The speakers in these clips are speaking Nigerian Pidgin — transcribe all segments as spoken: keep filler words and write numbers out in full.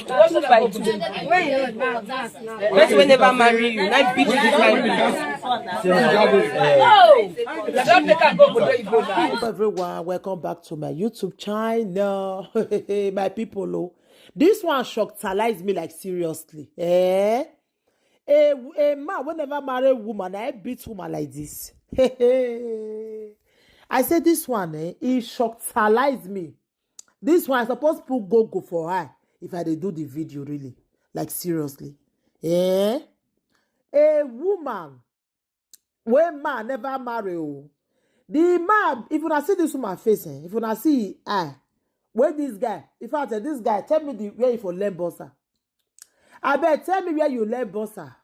Person wey never marry you, na beat you this kind of. Everyone, welcome back to my YouTube channel. My people, oh, this one shockalize me, like, seriously. Eh? A, a man wey never marry woman, I beat woman like this. I say this one, eh, e shockalize me. This one, I suppose put go-go for eye if I dey do the video, really. Like, seriously. Eh? A woman wey man never marry, oh. The man, if una see this woman face, eh, if una see eye, where this guy, in fact, eh, this guy, tell me the where you for learn bossa. Abeg, tell me where you learn bossa.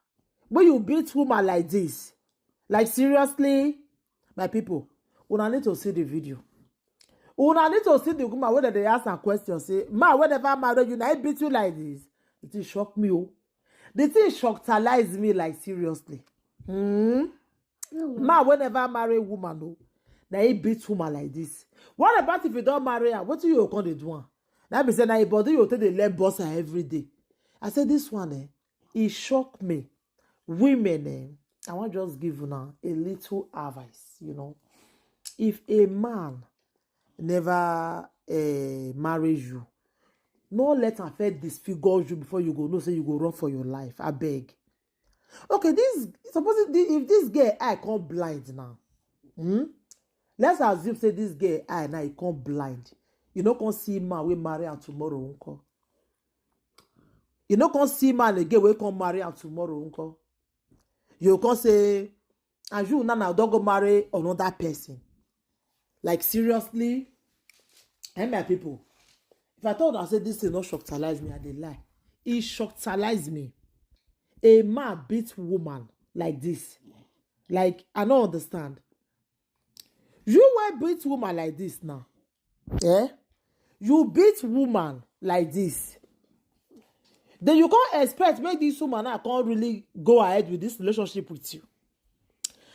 When you beat woman like this, like, seriously, my people, una need to see the video. Una need to see the woman wey dem dey ask am question, say, man wey never marry you, na him beat you like this. The thing shock me, oh. The thing shockalize me, like, seriously. Hmm? Man wey never marry woman, oh, na him beat woman like this. What about if you don marry am? Wetin you go come dey do am? Na be say na him body you take dey learn bossa every day. I say this one, eh, e shock me. Women, eh, I wan just give una a little advice, you know. If a man never, eh, marry you, no let am first disfigure you before you go know say you go run for your life. Abeg. Okay, this, suppose if thi-, if this girl eye come blind now, hmm? Let's assume say this girl eye now e come blind. You no come see man wey marry am tomorrow, nko? You no come see man again wey come marry am tomorrow, nko? You come say, and you now, now don go marry another person. Like, seriously? Eh, my people, if I told una say this thing no shockalize me, I dey lie. E shockalize me. A man beat woman like this. Like, I no understand. You wey beat woman like this now, eh? You beat woman like this. Then you can't expect make this woman now can't really go ahead with this relationship with you.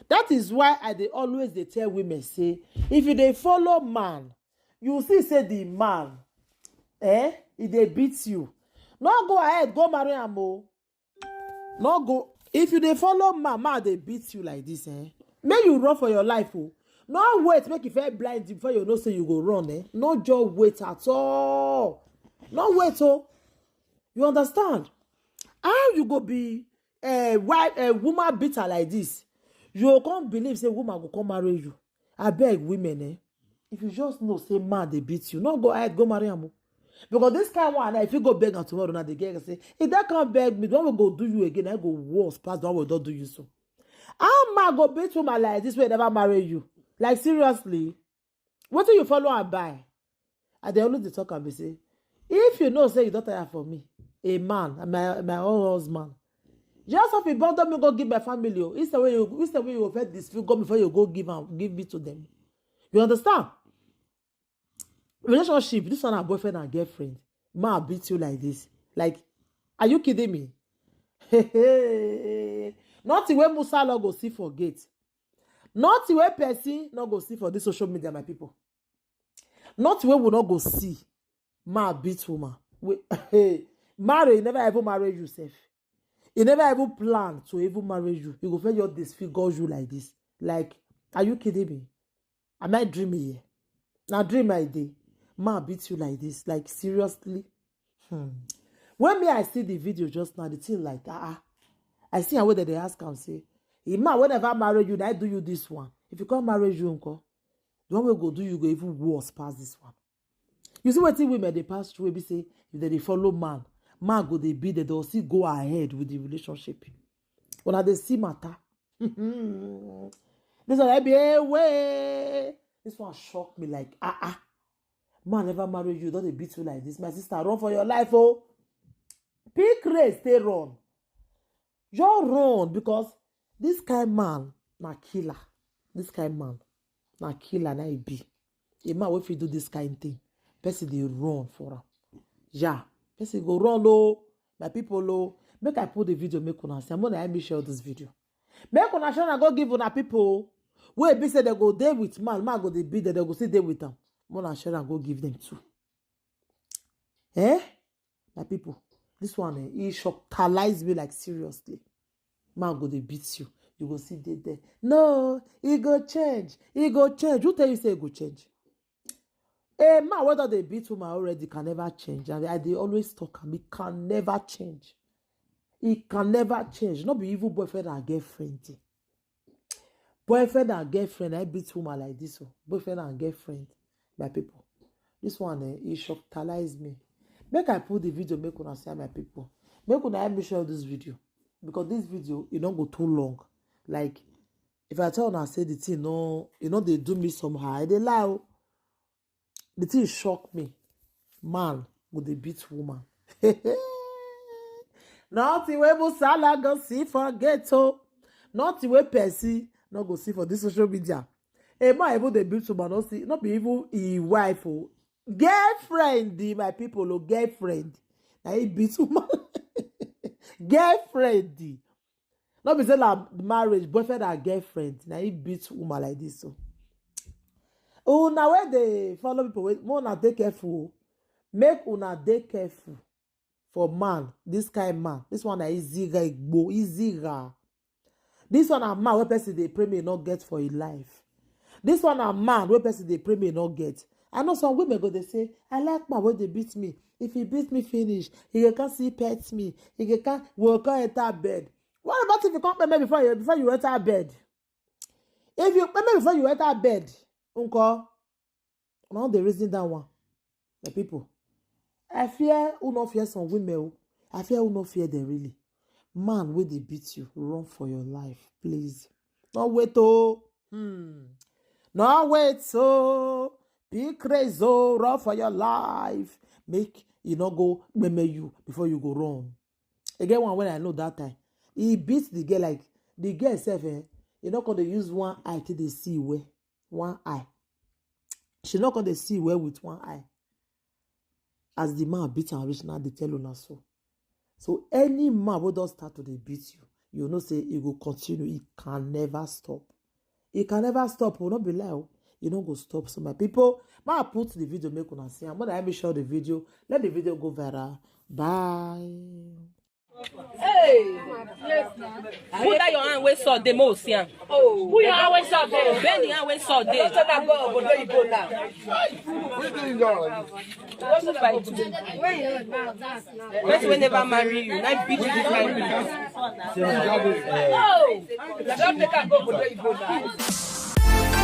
That is why I dey always dey tell women say, if you dey follow man, you see say the man, eh, e dey beat you. No go ahead, go marry am, oh. No go. If you dey follow man, man dey beat you like this, eh? Make you run for your life, oh. No wait make e first blind you before you know say you go run, eh? No just wait at all. No wait, oh. You understand? How you go be a wife, a woman beater like this? You go come believe say woman go come marry you. Abeg, women, eh? If you just know say man dey beat you, no go ahead go marry am, oh. Because this kind one, if you go beg am tomorrow, now the girl say, if that can't beg me, the one wey go do you again, I go worse pass the one wey don do you so. How man go beat woman like this wey never marry you? Like, seriously? Wetin you follow am buy? I dey always dey talk am be say, if you know say you don tire for me, a man, my, my own husband, just off e bundle me go give my family, oh. Instead wey you, instead wey you go first disfigure me before you go give am, give me to them. You understand? Relationship, this one na boyfriend and girlfriend. Man beat you like this. Like, are you kidding me? Nothing wey Musa no go see for gate. Nothing wey person no go see for this social media, my people. Nothing wey we no go see. Man beat woman. We, hey, marry, e never even marry you sef. E never even plan to even marry you. You go first just disfigure you like this. Like, are you kidding me? Am I dreaming here? Na dream I dey. Man beat you like this. Like, seriously? Hmm. When me, I see the video just now, the thing like, ah, ah. I see how they, they ask am say, the man wey never marry you, na do you this one. If you come marry you, nko, the one wey go do you go even worse pass this one. You see wetin women dey pass through, wey be say if they dey follow man, man go dey be there, they'll still go ahead with the relationship. Una dey see matter. This one, I be, hey, way. This one shock me like, ah, ah. Man never marry you, don dey beat you like this. My sister, run for your life, oh. Pick race, stay run. Just run, because this kind man na killer. This kind man na killer, na e be. A man wey fit do this kind thing, person dey run for am. Yeah, person go run, oh, my people, oh. Make I put the video, make una see. I'm gonna help me share this video. Make una share and go give una people wey be say they go dey with man, man go dey beat them, they go still dey with am. Make una share and go give them too. Eh? My people, This one, eh, e shocktalize me, like, seriously. Man go dey beat you. You go see dey there. No, e go change. E go change. Who tell you say e go change? A man wey don dey beat woman already can never change. And I dey always talk am, e can never change. E can never change. No be even boyfriend and girlfriend. Boyfriend and girlfriend, I beat woman like this. Oh. Boyfriend and girlfriend, my people. This one, eh, e shocktalize me. Make I put the video, make una see, my people. Make una help me share this video. Because this video, e no go too long. Like, if I tell una say the thing no, e no dey do me somehow, I dey lie. Oh. The thing shock me. Man go dey beat woman. Nothing wey Musala go see for ghetto. Nothing wey person no go see for this social media. A man even dey beat woman, no see, no be even his wife. Oh. Girlfriend, my people, oh, girlfriend. Na he beat woman. Girlfriend. No be say na marriage, boyfriend and girlfriend. Na he beat woman like this. So, una wey dey follow people, wey, make una dey careful. Oh. Make una dey careful for man. This kind man. This one na easy guy, igbo, easy guy. This one na man wey person dey pray me no get for his life. This one na man wey person dey pray me no get. I know some women go dey say, I like man wey dey beat me. If he beat me finish, he go come see pet me. He go come, we go come enter bed. What about if you come pay me before you, before you enter bed? If you pay me before you enter bed, uncle, now the reason that one, my people. I fear who no fear some women. Oh. I fear who no fear them really. Man wey dey beat you, run for your life, please. No wait, oh. Hmm. No wait, so be crazy, oh, run for your life. Make you no go meme you before you go run. Again, one when I know that time, he beat the girl like the girl herself. Eh, you no come dey use one eye till they see where one eye. She no come dey see well with one eye. As the man beat and reach now, they tell una so. So any man wey don start to dey beat you, you know say e go continue. E can never stop. E can never stop. Will not be lie. Oh. E no go stop. So my people, ma put the video make una see. I'm gonna make sure the video, let the video go viral. Bye. Hey, yes, na. Put that your hand wey sore dey, mo see am. Oh, put your hand wey sore dey. Bend the hand wey sore dey. Doctor na go obodo oyibo now. Two by two. Person wey never marry you, na beat you this kind thing. Oh, doctor na go obodo oyibo now.